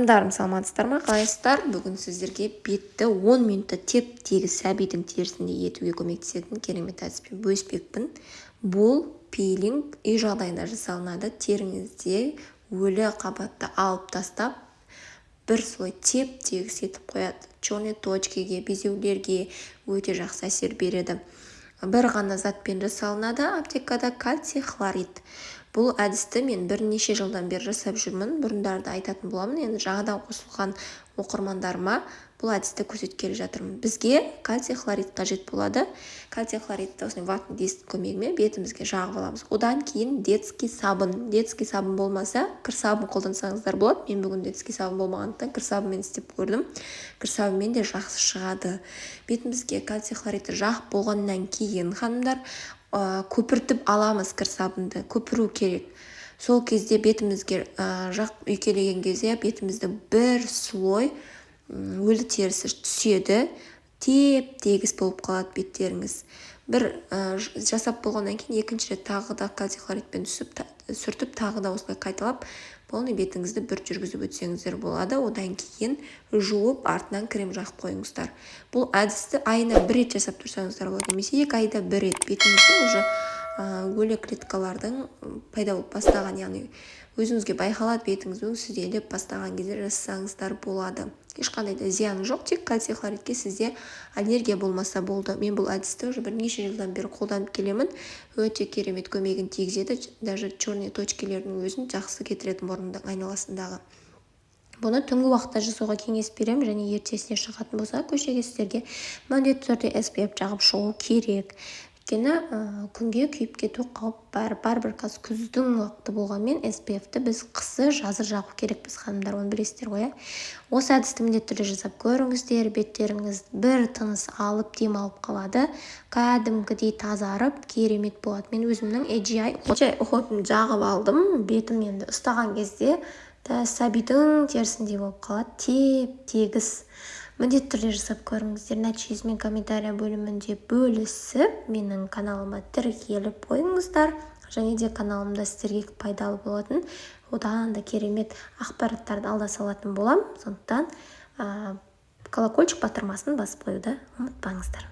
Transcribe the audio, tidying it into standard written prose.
Жандарым, саламатсыздар ма, қалайсыздар? Бүгін сіздерге бетті 10 минутта теп-тегіс, сәбидің терісіндей етуге көмектесетін керемет әдіспен бөліспекпін. Бұл пилинг үй жағдайында жасалынады. Теріңізде өлі қабатты алып тастап, бір слой теп-тегіс етіп қояды. Черный точкаге, безеулерге өте жақсы әсер береді. Бір ғана затпен жасалынады аптекада: кальций хлорид. Бұл әдісті мен бірнеше жылдан бері жасап жүрмін. Бұрындары айтатын боламын, енді жаңадан қосылған оқырмандарыма бұл әдісті көрсеткелі жатырмын. Бізге кальций хлорид қажет болады. Кальций хлоридті осындай ватный дисктің көмегімен бетімізге жағып аламыз. Одан кейін детский сабын, детский сабын болмаса, кір сабын қолдансаңыздар болады. Мен бүгін детский сабын болмағандықтан, кір сабынмен істеп көрдім. Кір сабынмен де жақсы шығады. Бетімізге кальций хлоридті жағып болғаннан кейін, ханымдар, көпіртіп аламыз. Кір сабынды көпіру керек. Сол кезде бетімізге жақ үйкелеген кезде бетімізді бір слой өлі терісі түседі, теп тегіс болып қалады беттеріңіз. Бір жасап болғаннан кейін екінші рет тағы да кальций хлоридпен түсіп сүртіп, тағы да осылай қайталап, полный бетіңізді бір жүргізіп өтсеңіздер болады. Одан кейін жуып, артынан крем жағып қойыңыздар. Бұл әдісті айына бір рет жасап тұрсаңыздар болады немесе 2 айда бір рет. Бетіңізде уже өлі клеткалардың пайда болып бастаған, яғни өзіңізге байқалады, бетіңіз өңсізделіп бастаған кезде жасасаңыздар болады. Ешқандай да зияны жоқ, тек кальций хлоридке сізде аллергия болмаса болды. Мен бұл әдісті уже бірнеше жылдан бері қолданып келемін. Өте керемет көмегін тигізеді, даже черный точкалердің өзін жақсы кетіреді мұрындың айналасындағы. Бұны түнгі уақытта жасауға кеңес беремін және ертесіне шығатын болса көшеге, сіздерге міндетті түрде SPF жағып шығу керек, өйткені күнге күйіп кету қауіп бар. Бәрібір қазір күздің уақыты болғанымен, SPF-ті біз қысы жазы жағу керекпіз, ханымдар, оны білесіздер ғой, иә. Осы әдісті міндетті түрде жасап көріңіздер. Беттеріңіз бір тыныс алып, демалып қалады, кәдімгідей тазарып, керемет болады. Мен өзімнің AGI уходын жағып алдым. Бетім енді ұстаған кезде сәбидің терісіндей болып қалады, теп тегіс. Міндетті түрде жасап көріңіздер. Нәтижесімен комментария бөлімінде бөлісіп, менің каналыма тіркеліп қойыңыздар және де каналымда сіздерге пайдалы болатын одан да керемет ақпараттарды алда салатын боламын. Сондықтан колокольчик батырмасын басып қоюды ұмытпаңыздар.